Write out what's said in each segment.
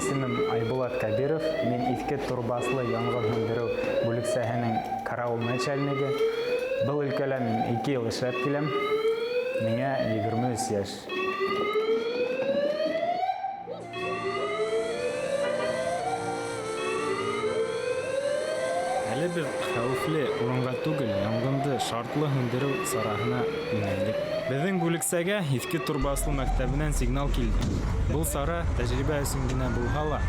исемем Айбулат Кабиров. Мин Иҫке Турбаслы янгын һүндереү бүлексәһенең караул начальнигы. Был өлкәлә мин 2 йыл эшләп киләм. Миңә 23 йәш. Әле беҙ хәүефле урынға түгел, янғынды шартлы һүндереү сараһына йүнәлдек. Беҙҙең бүлексәгә Иҫке Турбаслы мәктәбенән сигнал килде. Был сара тәжрибә өсөн генә булһа ла,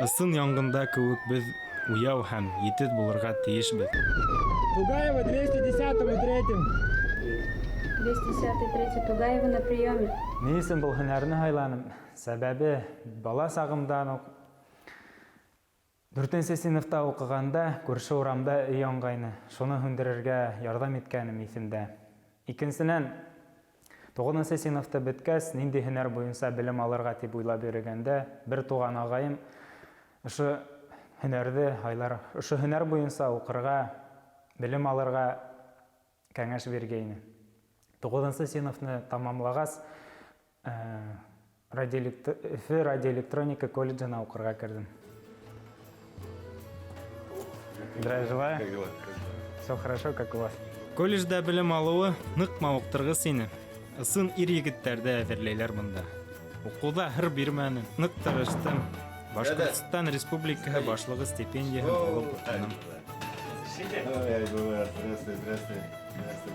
ысын янғында кеүек беҙ уяу һәм етеҙ булырға тейешбеҙ. Тугаева 210 третьим. 210 третий Тугаева на приеме. Ни өсөн был һөнәрне һайланым? Сәбәбе бала сағымдан уҡ, дүртенсе синыфта уҡығанда, күрше урамда өй янғайны. Шуны һүндерергә ярҙам иткәнем иҫемдә. Икенсенән, туғыҙынсы синыфты бөткәс, ниндәй һөнәр буйынса белем алырға тип уйлап йөрөгәндә, бер туған ағайым ошо һөнәрҙе һайлар, ошо һөнәр буйынса уҡырға, белем алырға кәңәш биргәйне. Туғыҙынсы синыфны тамамлағас, Өфө радиоэлектроника колледжына уҡырға керҙем. Здравия желаю. Как дела? Все хорошо, как у вас? Колледжда белем алыуы ныҡ мауыҡтырғыс ине. Ысын ир егеттәрҙе әҙерләйҙәр бында. Уҡыуҙа һыр бирмәнем, ныҡ тырыштым. Башҡортостан Республикаһы башлығы стипендияһын алып уҡыным. Ой, Айбулат, здравствуй, здравствуй. Здравствуй,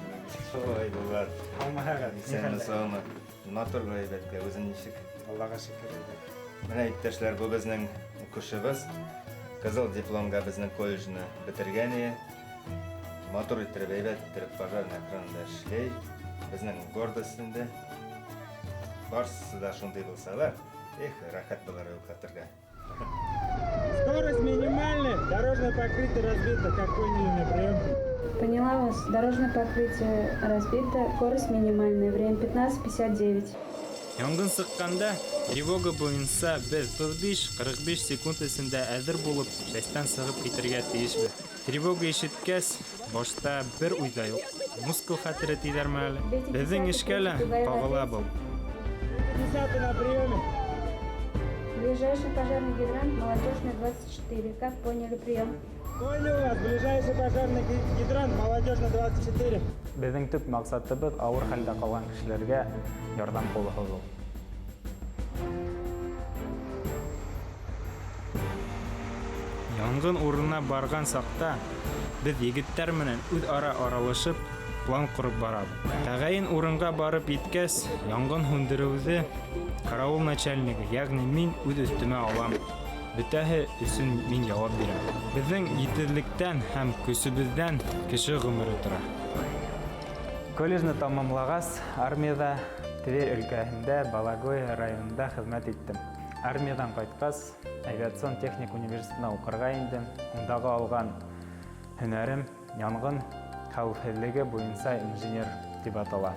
дорогой. Ой, Айбулат. Иҫәнме, һаумы? Матур ғәйбәткә, үҙең нисек? Аллаға шөкөр. Менә, иптәшләр, был беҙҙең уҡыусыбыҙ. Ҡыҙыл дипломға беҙҙең колледжны бөтөргән. Матур иттереп, әйбәт иттереп пожарный охранада эшләй. Беҙҙең гордость инде. Барысы да шундай булһалар, эх, рәхәт булыр уҡытырға. Скорость минимальная, дорожное покрытие разбито. Как поняли на прием? Поняла вас. Дорожное покрытие разбито, скорость минимальная. Время 15.59. Янғын сыҡҡанда тревога буйынса беҙ 35-45 секунд эсендә әҙер булып, частьтан сығып китергә тейешбеҙ. Тревога ишеткәс, башта бер уй ҙа юҡ. Мускул хәтере тиҙәрме әле? Беҙҙең эшкә лә ҡағыла был. 10 на приеме. Ближайший пожарный гидрант Молодежная 24. Как поняли прием? Понял вас. Ближайший пожарный гидрант Молодежная 24. Беҙҙең төп маҡсатыбыҙ ауыр хәлдә ҡалған кешеләргә ярҙам ҡулы һуҙыу. Янғын урынына барған саҡта беҙ егеттәр менән үҙ-ара аралашып, план ҡороп барабыҙ. Тәғәйен урынға барып еткәс, янғын һүндереүҙе караул начальнигы, йәғни мин үҙ өҫтөмә алам. Бөтәһе өсөн мин яуап бирәм. Беҙҙең етеҙлектән һәм көсөбөҙҙән кеше ғүмере тора. Колледжны тамамлағас, армияда Тверь өлкәһендә Бологое районында хеҙмәт иттем. Армиядан ҡайтҡас, авиацион техник университетына уҡырға индем. Ундағы алған һөнәрем янғын хәүефһеҙлеге буйынса инженер тип атала.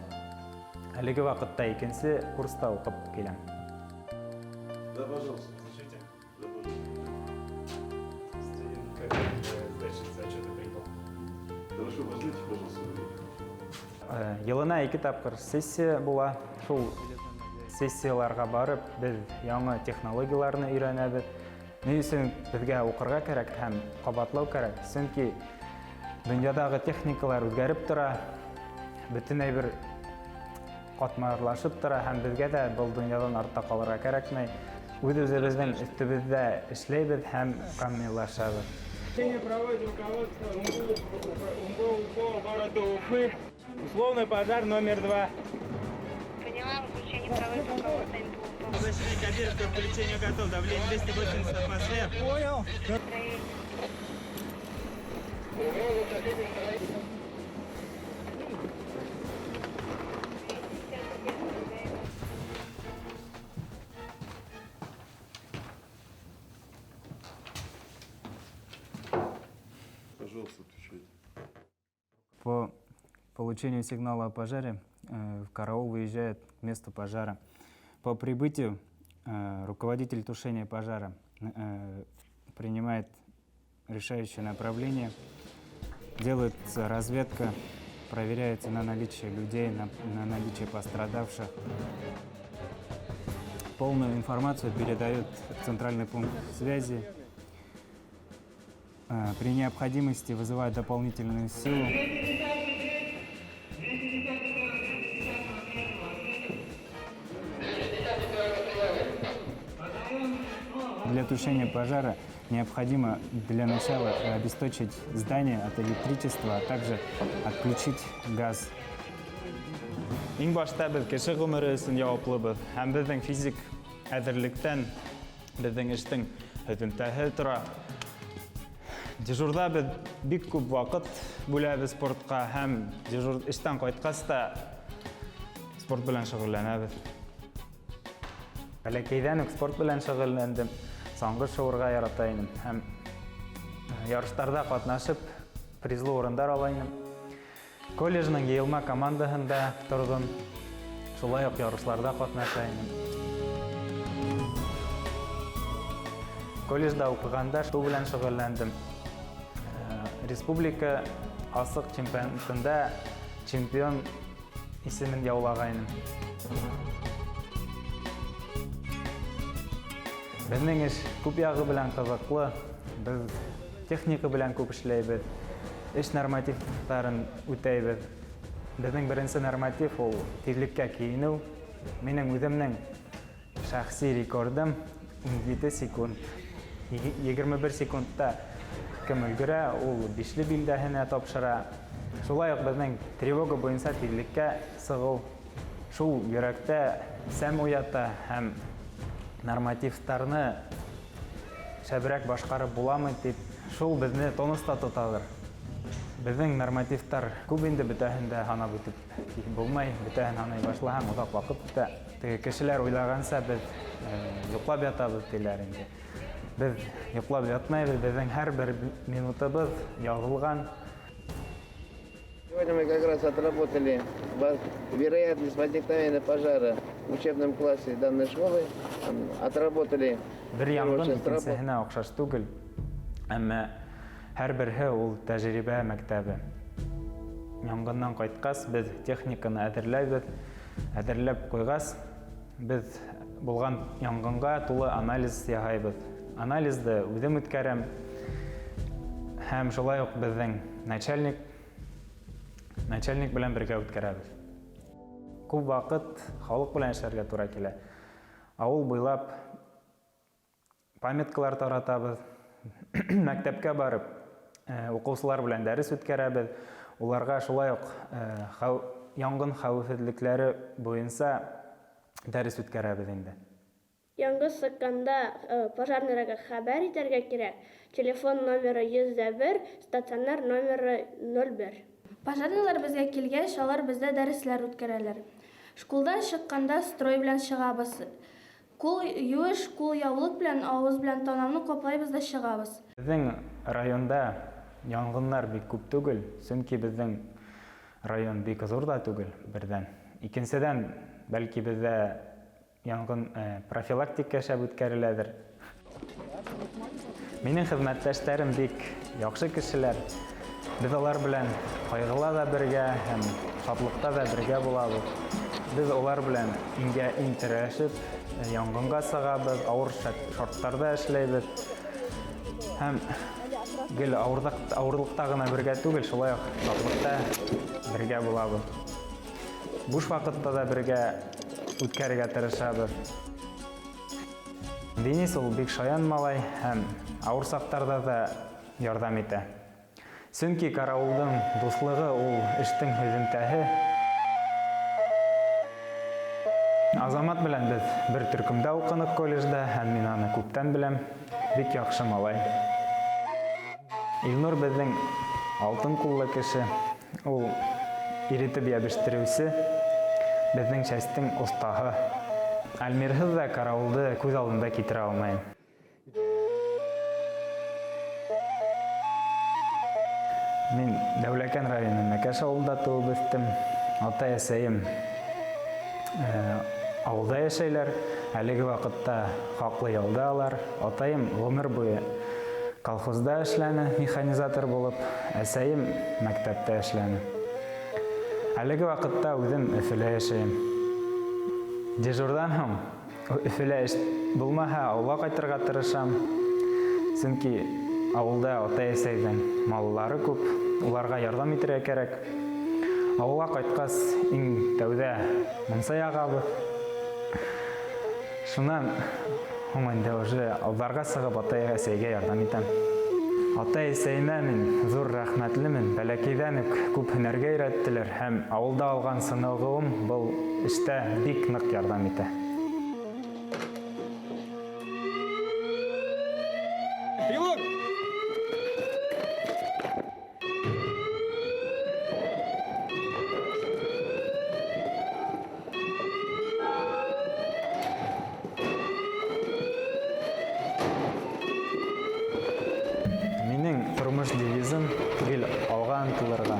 Әлеге ваҡытта икенсе курста уҡып киләм. Да, пожалуйста. Разрешите? Да, пожалуйста. Студент зачета прибыл. Хорошо, возьмите, пожалуйста. Йылына ике тапҡыр сессия була. Шул сессияларға барып, беҙ яңы технологияларны өйрәнәбеҙ. Ни өсөн беҙгә уҡырға кәрәк һәм ҡабатлау кәрәк? Сөнки донъядағы техникалар үҙгәреп тора, бөтөн әйбер ҡатмарлашып тора һәм беҙгә лә был донъядан артта ҡалырға кәрәкмәй. Үҙ-үҙебеҙҙең өҫтөбөҙҙә эшләйбеҙ һәм камиллашабыҙ. Учение проводит руководство УМГУ по городу Уфы. Условный пожар номер 2. Поняла, учение проводит руководство МГУ. Василий Кабиров к включению готов. Давление 280 атмосфер. Понял. Пожалуйста, отвечайте. По получению сигнала о пожаре в караул выезжает к месту пожара. По прибытию руководитель тушения пожара принимает решающее направление, делается разведка, проверяется на наличие людей, на наличие пострадавших. Полную информацию передают в центральный пункт связи. При необходимости вызывают дополнительную силу. Для тушения пожара необходимо для начала обесточить здание от электричества, а также отключить газ. Иң башта беҙ кеше ғүмере өсөн яуаплыбыҙ һәм беҙҙең физик әҙерлектән беҙҙең эштең һөҙөмтәһе тора. Дежурҙа беҙ бик күп ваҡыт бүләбеҙ спортҡа һәм дежур эштән ҡайтҡас та спорт белән шөғөлләнәбеҙ. Бәләкәйҙән үк спорт белән шөғөлләндем. Саңғы шыуырға ярата инем һәм ярыштарҙа ҡатнашып призлы урындар ала инем. Колледжның йыйылма командаһында торҙом. Шулай уҡ ярышларҙа ҡатнаша инем. Колледжда уҡығанда шуу белән шөғөлләндем. Республика асыҡ чемпионатында чемпион исемен яулағайным. Беҙҙең эш күп яғы белән ҡыҙыҡлы. Беҙ техника белән күп эшләйбеҙ. Эш нормативтарын үтәйбеҙ. Беҙҙең беренсе норматив ул тиҙлеккә кейенеү. Минең үҙемдең шәхси рекордым 17 секунд. 21 секундта кем өлгөрә, ул бишле билдәһенә тапшыра. Шулай уҡ беҙҙең тревога буйынса тиҙлеккә сығыу шул йөрәктә сәм уята һәм нормативтарны шәберәк башҡарып буламы тип шул беҙҙе тонуста тоталыр. Беҙҙең нормативтар күп инде, бөтәһен дә һанап үтеп булмай, бөтәһен һанай башлаһаң оҙаҡ ваҡыт үтә. Теге кешеләр уйлағанса беҙ йоҡлап ятабыҙ тиләр инде. Беҙ йоҡлап ятмайбыҙ, беҙҙең һәр бер минутыбыҙ яҙылған. Сегодня мы как раз отработали вероятность возникновения пожара в учебном классе данной школы. Отработали. Бер янгын икенсеһенә оҡшаш түгел, әммә һәр береһе ул тәжрибә мәктәбе. Янгыннан ҡайтҡас беҙ техниканы әҙерләйбеҙ. Әҙерләп ҡуйғас, беҙ булған янгынға тулы анализ яһайбыҙ. Анализды үҙем үткәрәм һәм шулай уҡ беҙҙең начальник белән бергә үткәрәбеҙ. Күп ваҡыт халыҡ белән эшләргә тура килә. Ауыл буйлап памяткалар таратабыҙ, мәктәпкә барып уҡыусылар белән дәрес үткәрәбеҙ. Уларға шулай уҡ янгын хәүефһеҙлекләре буйынса дәрес үткәрәбеҙ инде. Янгын сыҡҡанда пожарныйға хәбәр итергә кәрәк. Телефон номеры 101, стационар номеры 01. Пожарныйлар беҙгә килгәс, алар беҙҙә дәресләр үткәрәләр. Школдан сыҡҡанда строй белән сығабыҙ. Ҡул юеш, ҡул яулыҡ белән, ауыҙ белән танауны ҡаплайбыҙ ҙа сығабыҙ. Беҙҙең районда янгыннар бик күп түгел, сөнки беҙҙең район бик ҙур ҙа түгел, берҙән. Икенседән, бәлки беҙҙә янгын профилактика шәп үткәреләҙер. Минең хеҙмәттәштәрем бик яҡшы кешеләр. Беҙ улар белән ҡайғыла ҙа бергә һәм шатлыҡта ҙа бергә булабыҙ. Беҙ улар белән иңгә иң терәшеп янгынға сығабыҙ, ауыр шарттарҙа эшләйбеҙ. Һәм гел ауырлыҡта ғына бергә түгел, шулай уҡ шатлыҡта бергә булабыҙ. Буш ваҡытта ҙа бергә үткәрергә тырышабыҙ. Денис ул бик шаян малай һәм ауыр саҡтарҙа ҙа ярҙам итә. Сөнки карауылдың дуҫлығы ул эштең һөҙөмтәһе. Азамат белән беҙ бер төркөмдә уҡыныҡ колледжда һәм мин аны күптән беләм. Бик яҡшы малай. Илнур беҙҙең алтын ҡуллы кеше. Ул иретеп йәбештереүсе, беҙҙең частың оҫтаһы. Альмирһыҙ ҙа карауылды күҙ алдында китерә алмайым. Мин Дәүләкән районы Мәкәш ауылында тыуып үҫтем. Атай-әсәйем ауылда йәшәйләр. Әлеге ваҡытта хаҡлы ялда алар. Атайым ғүмер буйы колхозда эшләне, механизатор булып, әсәйем мәктәптә эшләне. Әлеге ваҡытта үҙем Өфөлә йәшәйем. Дежурҙан һуң Өфөлә эш булмаһа, ауылға ҡайтырға тырышам. Сөнки ауылда атай-әсәйҙең маллары күп, уларға ярҙам итергә кәрәк. Ауылға ҡайтҡас, иң тәүҙә мунса яғабыҙ. Шунан һуң инде уже ауҙарға сығып атай-әсәйгә ярҙам итәм. Атай-әсәйемә мин ҙур рәхмәтлемен. Бәләкәйҙән үк күп һөнәргә өйрәттеләр һәм ауылда алған сыныгыуым был эштә бик ныҡ ярҙам итә. Пилот! Минең тормош девизым гел алға ынтылырға,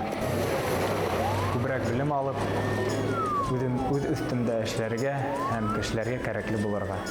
күберәк белем алып, үҙем үҙ өҫтөмдә эшләргә һәм кешеләргә кәрәкле булырға.